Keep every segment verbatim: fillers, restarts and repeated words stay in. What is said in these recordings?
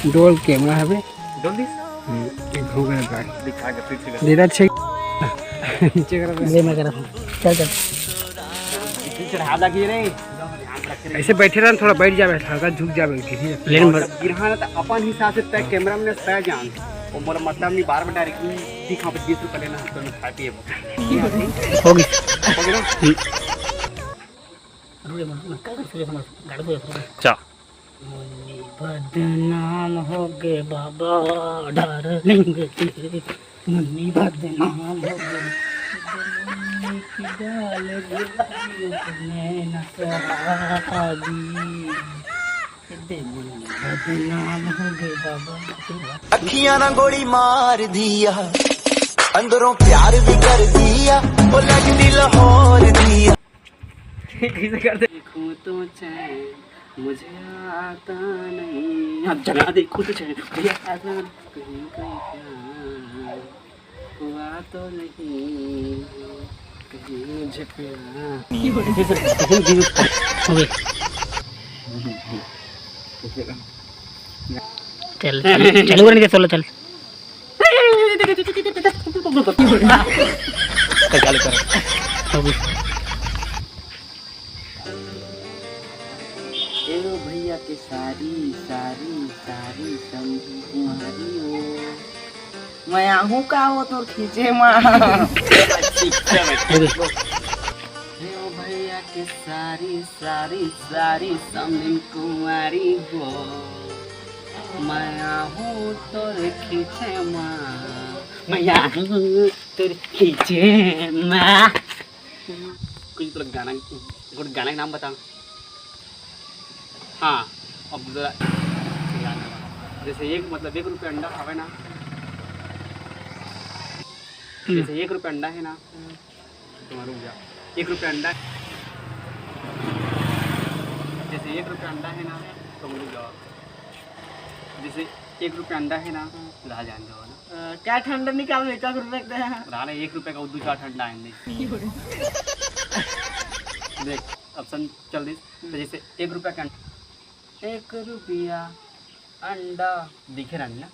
डोल कैमरा हवे। डोल दिस? हम्म, एक हो गया भाई। दिखा के फिर से कर। दे दे, check। नीचे कर। ले, मैं कर रहा हूँ। चल, चल। चढ़ा लगी रे। ऐसे बैठे रह, थोड़ा बैठ जावे, हल्का झुक जावे, गिरी। ले नंबर। गिरहा ना तो अपन हिसाब से तय कैमरा में तय जान। वो मोर मतलब नहीं, बार बार direct नहीं दिखा, बीस रुपये लेना है, तो मैं खा पिए। होगी। होगी ना? हम्म। रुक जा, मैं, मैं क्या कर, सुबह समझ, गाड़ी को सुबह। अच्छा। मुन्नी बदनाम हो गए बाबा, डार्लिंग तेरे, मुन्नी बदनाम हो गए। मुन्नी की डाल गुलाबी में नशा आ गई। दे मुन्नी बदनाम हो गए बाबा। ਅੱਖੀਆਂ ਨਾਲ ਗੋਲੀ ਮਾਰਦੀ ਆ, ਅੰਦਰੋਂ ਪਿਆਰ ਵੀ ਕਰਦੀ ਆ, ਉਹ ਲੱਗਦੀ ਲਾਹੌਰ ਦੀ ਆ। देखूं तो चैन मुझे आता नहीं, अब जला देखूं तो चैन मुझे आता नहीं, कहीं कहीं प्यार हुआ तो नहीं, कहीं मुझे प्यार। हो गई। चल, चल, चालू करने दे, चलो, चल। चल, चालू करो। हो गई। ए ओ भैया के सारी, सारी, सारी समधी कुमारी हो। मैं आहूँ का हो तोर खींचे मा। हो गई। ए ओ भैया के सारी, सारी, सारी समधी कुमारी हो। मैं आहूँ तोर खींचे मा। मैं आहूँ तोर खींचे मा। कुछ तो गाना, कुछ गाना के नाम बता। हाँ, अब जरा जैसे एक, मतलब, एक रुपया अंडा खावे ना, जैसे एक रुपया अंडा है ना, तो रुक जा, एक रुपया अंडा, जैसे एक रुपया अंडा है ना, तो रुक जाओ, जैसे एक रुपया अंडा है ना, ला जान दो ना। अ, क्या ठंडा निकाल में एक रुपये दे। रहा ना, एक रुपये का उद्दू चार ठंडा है नहीं। देख, अब सन चल रही, तो जैसे एक रुपया का अंडा, एक रुपया अंडा दिखे रानी ना।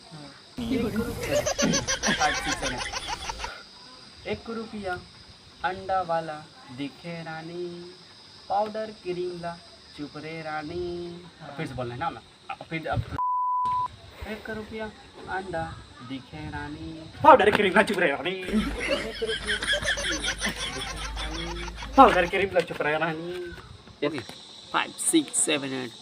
एक रुपया, five six seven। एक रुपया अंडा वाला दिखे रानी, पाउडर क्रीम ला चुप रे रानी। अब फिर से बोलना है ना, ना। अब फिर अब एक रुपया अंडा दिखे रानी, पाउडर क्रीम ला चुप रे रानी। एक रुपया अंडा दिखे रानी, पाउडर क्रीम ला चुप रे रानी। Five, six, seven, eight।